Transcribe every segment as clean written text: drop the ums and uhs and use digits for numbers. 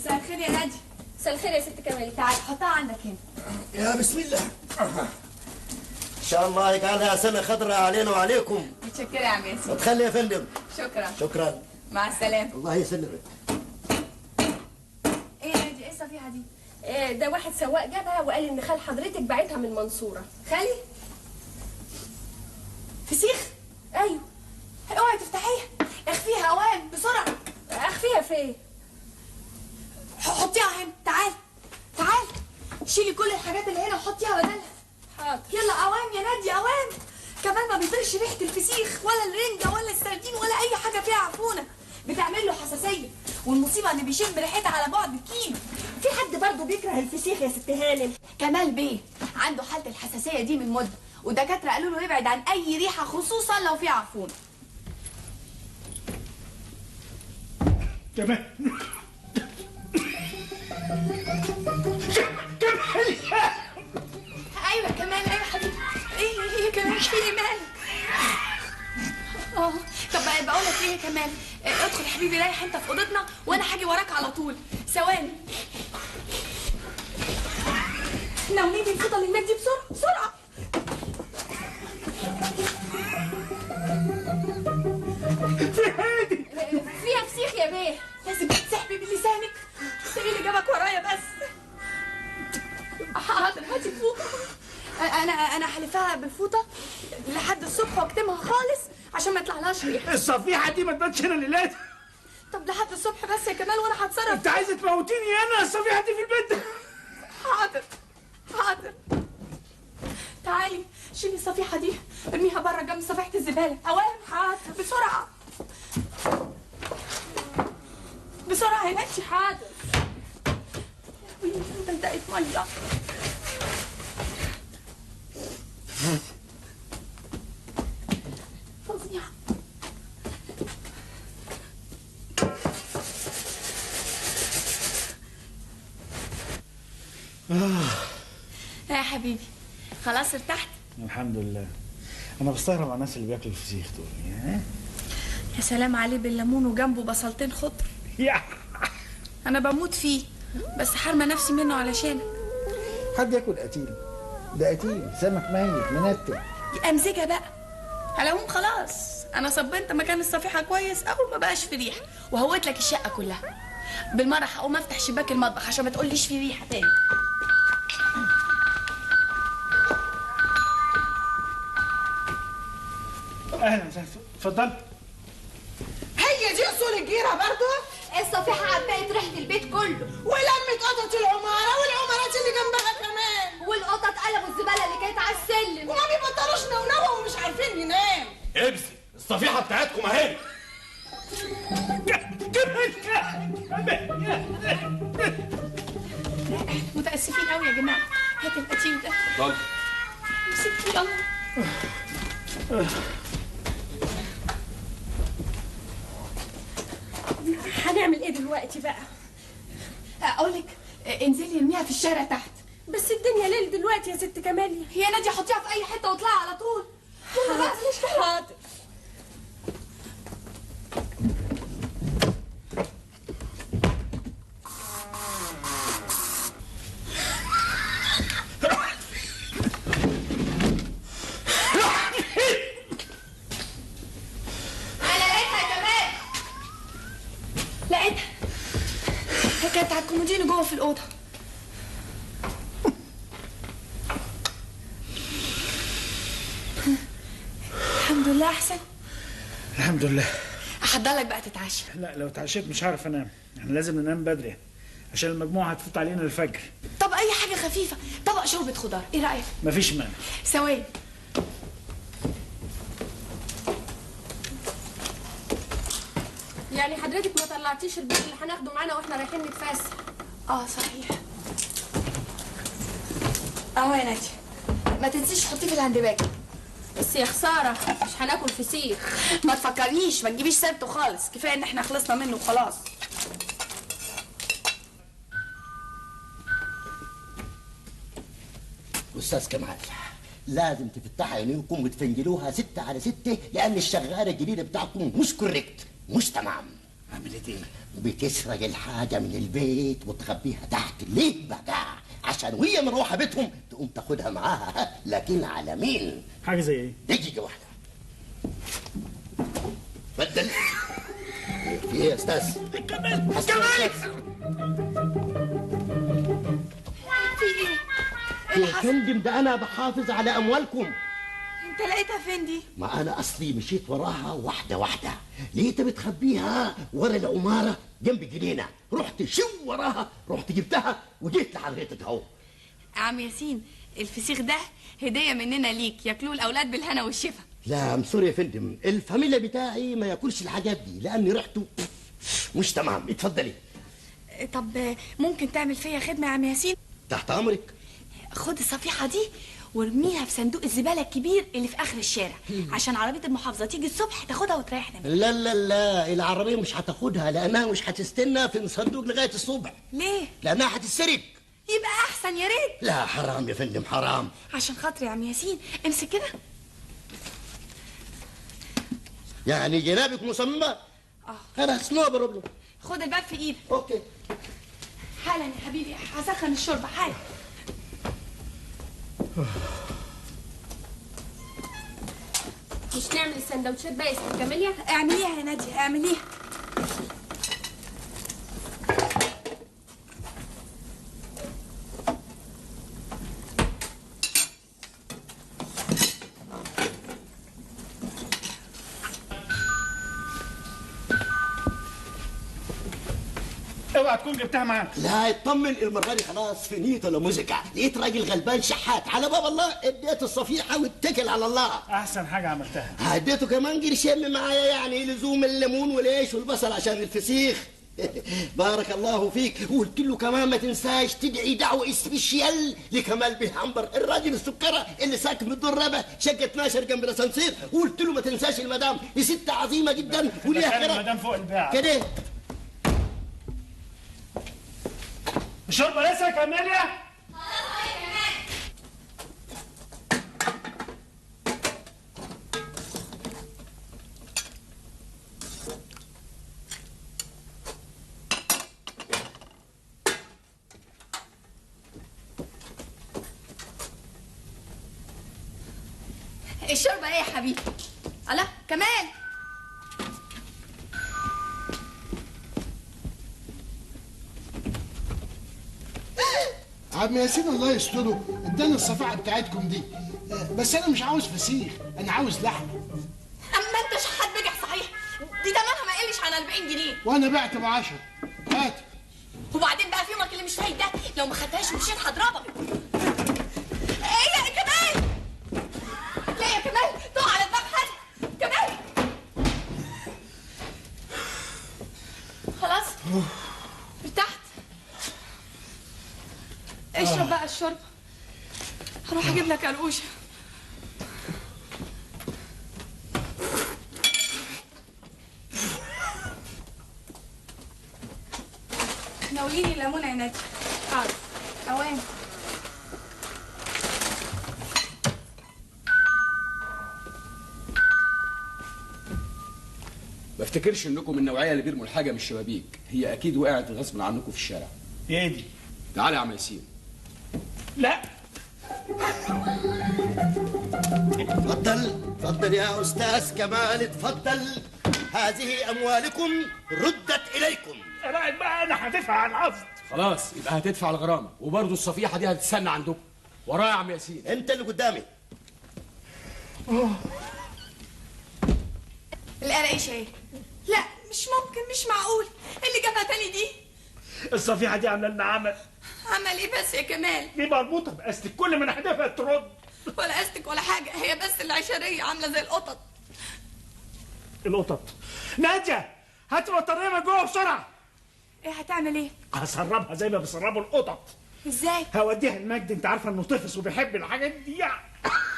مساء الخير يا نادي. مساء الخير يا ست كمالي. تعالي حطها عندك هنا. يا بسم الله. ان شاء الله يجعلها سنة خضراء علينا وعليكم. متشكره يا عم ياسين. اتخلي يا فندم. شكرا. شكرا. مع السلامة. الله يسلمك. ايه يا نادي، ايه الصفيحه دي؟ إيه ده، واحد سواق جابها وقال ان خال حضرتك باعتها من المنصورة. خالي؟ فسيخ؟ ايوه. اوعي تفتحيها، اخفيها اوام بسرعة. اخفيها فين؟ حطيها هنا. تعالي تعالي، شيلي كل الحاجات اللي هنا وحطيها بدلها. حاضر. يلا اوام يا نادي اوام. كمان ما بيطيرش ريحه الفسيخ ولا الرنجه ولا السردين ولا اي حاجة فيها عفونه، بتعمل له حساسية، والمصيبة ان بيشم ريحتها على بعد كيلو. في حد برضه بيكره الفسيخ يا ست هانم؟ كمال بيه عنده حاله الحساسية دي من مده، والدكاتره قالوا له يبعد عن اي ريحه خصوصا لو فيها عفونه. تمام. كمال. ايوه كمال، ايوه حبيبي. ايه يا كمال، في ايه مالك؟ اه طب بقول لك ايه يا كمال، ادخل يا حبيبي ريح انت في اوضتنا وانا هاجي وراك على طول. ثواني. ناوليني الفوطه اللي هناك دي بسرعة بسرعة. فيها فسيخ يا بيه. لازم تسحبي بلسانك. انت ايه اللي جابك ورايا بس؟ حاضر هاتي الفوطه. انا هلفها بالفوطه لحد الصبح واكتمها خالص عشان ما يطلعلهاش ريحه. الصفيحه دي ما تباتش هنا الليلة. طب لحد الصبح بس يا كمال وانا هتصرف. انت عايزه تموتيني انا؟ الصفيحه دي في البيت. حاضر حاضر. تعالي شيلي الصفيحه دي ارميها بره جنب صفيحه الزبالة. اوام. حاضر بسرعة بسرعة يا ناتي. حاضر. دقت مية. فظيعة. يا حبيبي خلاص ارتحت؟ الحمد لله. انا بستغرب على الناس اللي بياكلوا الفسيخ دول. يا سلام عليه بالليمون وجنبه بصلتين خضر. انا بموت فيه بس حارمه نفسي منه علشانك. حد ياكل قتيل؟ ده قتيل سمك ميت منتن. دي امزجه بقى. على العموم خلاص انا صبنت مكان الصفيحه كويس اول ما بقاش في ريحه، وهويت لك الشقة كلها. بالمرة هقوم افتح شباك المطبخ عشان ما تقوليش في ريحه تاني. اهلا وسهلا، اتفضل. هي دي اصول الجيرة برضه؟ الصفيحه عبقت ريحه البيت كله، ولمت قطط العمارة والعمارات اللي جنبها كمان، والقطط قلبوا الزبالة اللي كانت على السلم، وما بيبطلوش نونوه ومش عارفين ينام. ابسي الصفيحه بتاعتكم اهي. متاسفين قوي يا جماعة. هات القتيل ده. اتفضل. امسك يلا. هنعمل ايه دلوقتي بقى؟ اقول لك انزلي ارميها في الشارع تحت. بس الدنيا ليل دلوقتي يا ست كماليا. يا نادي حطيها في اي حتة واطلعي على طول. يلا بقى بلاش. حاضر. انا لقيتها يا كمال، لقيتها. هي كانت على الكومودينو جوه في الاوضة. الحمد لله احسن. الحمد لله. احضر لك بقى تتعشى؟ لا لو اتعشيت مش هعرف انام، احنا لازم ننام بدري عشان المجموعة هتفوت علينا الفجر. طب اي حاجة خفيفة، طبق شوربة خضار، ايه رايك؟ مفيش مانع. ثواني. يعني حضرتك ما طلعتيش البيت اللي هناخده معانا واحنا رايحين نتفسح؟ اه صحيح. اهو يا نادي، ما تنسيش تحطيه في ال hand bag. بس يا خسارة مش هناكل فسيخ. ما تفكرنيش، ما تجيبيش سيرته خالص، كفاية ان احنا خلصنا منه وخلاص. استاذ كمال لازم تفتحوا عينيكم وتفنجلوها 6 على 6، لان الشغاله الجديدة بتاعكم مش correct، مش تمام. عملت ايه؟ بتسرق الحاجة من البيت وتخبيها تحت. ليه بقى؟ عشان وهي مروحة بيتهم تقوم تاخدها معاها. لكن على مين؟ حاجة زي ايه؟ دقيقة واحدة. بدل في ايه يا استاذ؟ كمال كمال في ايه؟ يا فندم ده انا بحافظ على اموالكم. انت لقيتها فين دي؟ ما انا اصلي مشيت وراها واحدة واحدة، لقيتها بتخبيها ورا العمارة جنب الجنينة، رحت شو وراها، رحت جبتها وجيت لحضرتك اهو. عم ياسين الفسيخ ده هديه مننا ليك، ياكلوه الاولاد بالهنا والشفا. لا I'm sorry يا فندم، الفاميليا بتاعي ما ياكلش الحاجات دي لان ريحته مش تمام. اتفضلي. طب ممكن تعمل فيا خدمة يا عم ياسين؟ تحت امرك. خد الصفيحه دي وارميها في صندوق الزبالة الكبير اللي في اخر الشارع عشان عربية المحافظة تيجي الصبح تاخدها وتريحنا منها. لا لا لا، العربية مش هتاخدها لانها مش هتستنى في الصندوق لغاية الصبح. ليه؟ لانها هتتسرق. يبقى احسن يا ريت. لا حرام يا فندم حرام. عشان خاطري يا عم ياسين امسك كده. يعني جنابك مصممه؟ خلاص no problem. خد الباب في ايدك. okay. حالا يا حبيبي هسخن الشوربة حالا. مش نعمل السندوتشات بقى يا ست كاميليا؟ اعمليها يا ناديه اعمليها. اوعى تكون جبتها معاك. لا اطمن، المرة دي خلاص finito la musica. لقيت راجل غلبان شحات على باب الله، اديته الصفيحه واتكل على الله. احسن حاجة عملتها. اديته كمان قرشين معايا يعني لزوم الليمون والعيش والبصل عشان الفسيخ. بارك الله فيك. وقلت له كمان ما تنساش تدعي دعوه special لكمال بيه عنبر الراجل السكرة اللي ساكن في الدور الرابع شقه 12 جنب الاسانسير. وقلت له ما تنساش المدام، دي ست عظيمة جدا وليها كده. المدام فوق الباع كده. الشوربة لسه يا كاميليا؟ خلاص يا كمال. الشوربة ايه يا حبيبي؟ الله كمال. عم ياسين الله يستره ادانا الصفيحه بتاعتكم دي، بس انا مش عاوز فسيخ، انا عاوز لحمه. اما انت شحات بجح صحيح، دي تمنها ما يقلش عن 40 جنيه وانا بعت ب 10. هات. وبعدين بقى في يومك اللي مش فايت ده لو ما خدتهاش ومشيت هضربك. ايه يا كمال؟ لا يا كمال تقع على دماغ حد. كمال خلاص ارتحت؟ اشرب بقى الشوربة. هروح اجيب لك قرقوشه. ناوليني الليمونه يا ناديه. حاضر. اوام. ما افتكرش انكم من النوعية اللي بيرموا الحاجة من الشبابيك، هي اكيد وقعت غصب عنكم في الشارع. ايه دي؟ تعالى يا عم ياسين. لا اتفضل اتفضل يا استاذ كمال اتفضل، هذه اموالكم ردت اليكم. رايك بقى انا هدفع عن قصد. خلاص يبقى هتدفع الغرامة، وبرضه الصفيحه دي هتستنى عندكم. ورايا يا عم ياسين. انت اللي قدامي. القراقيش ايه؟ لا مش ممكن، مش معقول اللي جابها تاني دي. الصفيحه دي عامله لنا عمل. عمل ايه بس يا كمال؟ دي مربوطة باستك، كل ما نحدفها ترد. ولا استك ولا حاجة، هي بس العشريه عامله زي القطط. القطط؟ ناديه هات البطارية من جوه بسرعة. ايه هتعمل ايه؟ هسربها زي ما بيسربوا القطط. ازاي؟ هوديها لمجدي، انت عارفه انه طفس وبيحب الحاجات دي يعني.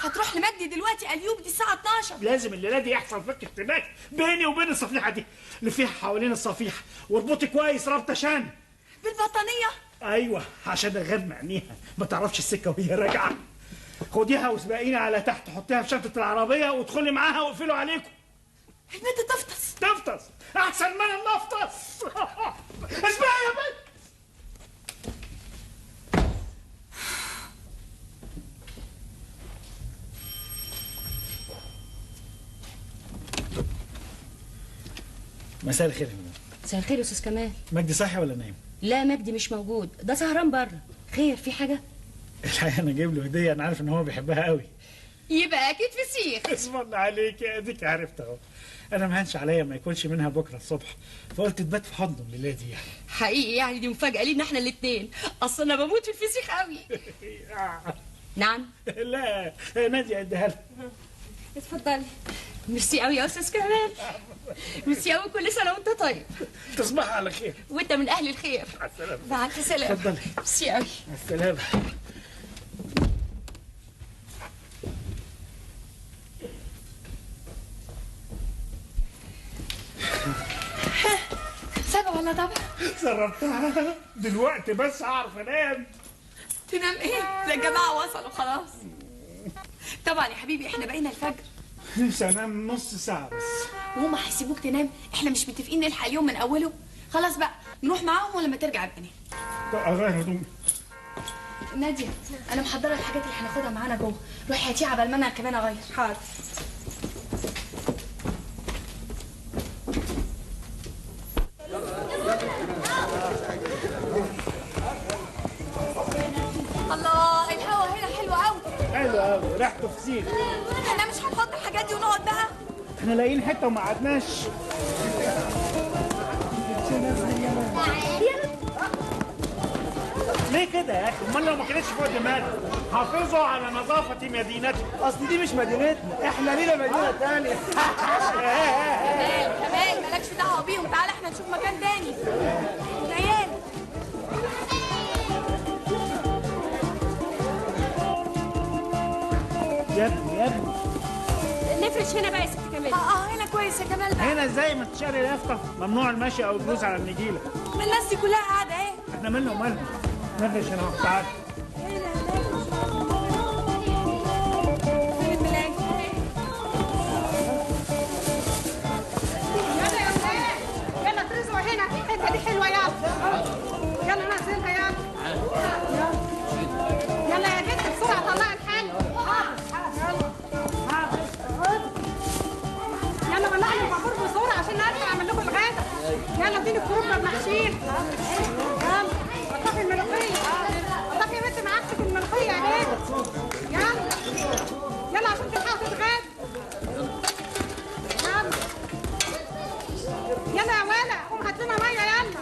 هتروح لمجدي دلوقتي؟ اليوب دي الساعة 12. لازم الليلة دي يحصل فك احتمال بيني وبين الصفيحه دي. لفيها حوالين الصفيحه واربطي كويس رابطه شان بالبطانيه. ايوه عشان غير معنيها ما تعرفش السكة وهي راجعه. خديها وسبقينا على تحت، حطيها في شنطه العربية وادخلي معاها واقفلوا عليكم. البنت تفطس. تفطس احسن ما انا نفطس. اسمعي يا بنت. مساء الخير يا فندم. مساء الخير يا استاذ كمال. مجدي صاحي ولا نايم؟ لا مجدي مش موجود، ده سهران بره. خير، في حاجة؟ الحقيقة انا جايب له هديه، انا عارف ان هو بيحبها قوي. يبقى اكيد فسيخ. اسم الله عليك، اديك عرفت اهو. انا ما هنش عليا ما ياكلش منها بكره الصبح، فقلت تبات في حضنه الليلة دي يعني. حقيقي يعني دي مفاجاة لينا احنا الاثنين، اصل انا بموت في الفسيخ قوي. نعم؟ لا ناديه اديها لها. اتفضلي. ميرسي قوي يا استاذ كمال، ميرسي قوي. كل سنة وانت طيب. تصبح على خير. وانت من اهل الخير. مع السلامة. مع الف سلامه. اتفضلي. ميرسي قوي. مع السلامة. سبع ولا طبع؟ سربتها دلوقتي بس اعرف انام. تنام ايه؟ ده الجماعة وصلوا خلاص. طبعا يا حبيبي احنا بقينا الفجر. نفسي انام نص ساعة بس. وهما هيسيبوك تنام؟ احنا مش متفقين نلحق اليوم من اوله؟ خلاص بقى نروح معاهم ولما ترجع ابقى نام. طب اغير هدومي. ناديه انا محضرة الحاجات اللي هناخدها معانا جوه، روحي هاتيها عبال ما انا كمان اغير. حاضر. الله الهوا هنا حلو قوي. حلو قوي، ريحته فسيخ. احنا مش هنحط الحاجات دي ونقعد بقى؟ احنا لاقيين حتة وما قعدناش. ليه كده يا اخي؟ امال لو ما كانتش فوق دماغي. حافظوا على نظافة مدينتكم. اصل دي مش مدينتنا، احنا لينا مدينة ثانية. كمال كمال مالكش دعوه بيهم، تعالى احنا نشوف مكان تاني. العيال يا ابني يا ابني نفرش هنا بقى يا ست كمال. هنا كويس يا كمال بقى. هنا ازاي؟ ما تشقري اليافطه، ممنوع المشي او الجلوس على النجيله. ما الناس دي كلها قاعدة اهي. احنا مالنا ومالهم؟ نفرش هنا اهو، تعالى. هنا نفرش. فين الملاك؟ يلا يا ولاد يلا افرزوا هنا، الحتة دي حلوة. يلا يلا نزلها. يلا يلا يا بنت بسرعة طلعي الحل. يلا ولعي البابور بسرعة عشان نلحق اعمل لكم الغدا. يلا اديني الكروب المحشين. يلا قطفي الملوخية. قطفي يا بنت معاك الملوخية يا بنت. يلا يلا عشان تلحقوا تتغدوا. يلا يلا يا ولا قوم هات لنا مية. يلا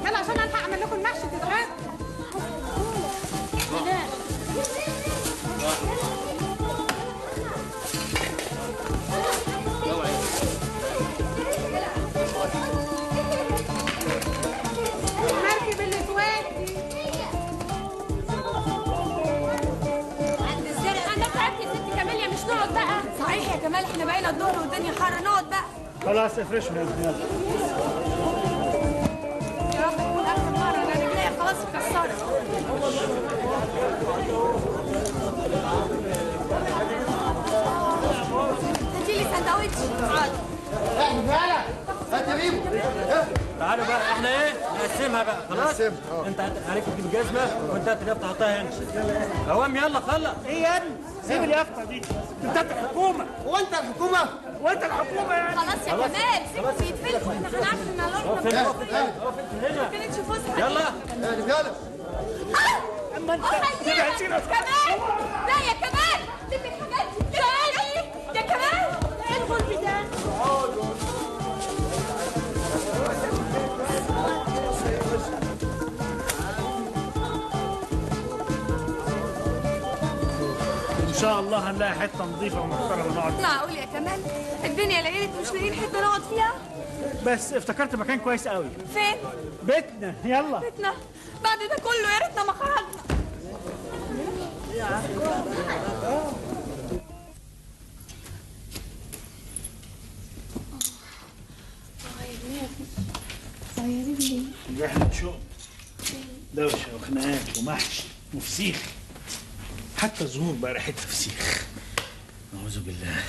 يلا عشان الحق اعمل لكم المحشي تتغدوا. المركب اللي تودي عند الزرع. انا تعبت يا ست كماليا، مش نقعد بقى؟ صحيح يا كمال احنا بقينا الظهر والدنيا حر، نقعد بقى. خلاص افرشوا يا ابني. يلا يا رب تكون اخر مرة، انا رجليا خلاص اتكسرت. هاتي لي سندوتش. حاضر. احنا هات يا بيبو. تعالوا بقى احنا ايه نقسمها بقى. خلاص انت عليك تجيب الجزمة وانت اليافطه حطها هنا. قوام يلا خلص. ايه يا ابني؟ سيب اليافطه دي، انت الحكومة. هو انت الحكومة؟ وانت الحكومة يعني؟ خلاص يا كمال سيبهم يتفلقوا، احنا هنعرف ان اقف انت هنا. ما كانتش فسحة. يلا يلا. اما انت كمال. لا يا كمال لم الحاجات دي. يا كمال ايه الغلب ده؟ ان شاء الله هنلاقي حتة نظيفة ومحترمه نقعد. معقول يا كمال الدنيا ليلت ومش لاقيين حتة نقعد فيها؟ بس افتكرت مكان كويس قوي. فين؟ بيتنا. يلا بيتنا. بعد ده كله يا ريتنا ما خرجنا. يا رجلي رحلة شوق، دوشة وخناقات ومحشي وفسيخ، حتى الزهور بقى ريحتها فسيخ. أعوذ بالله.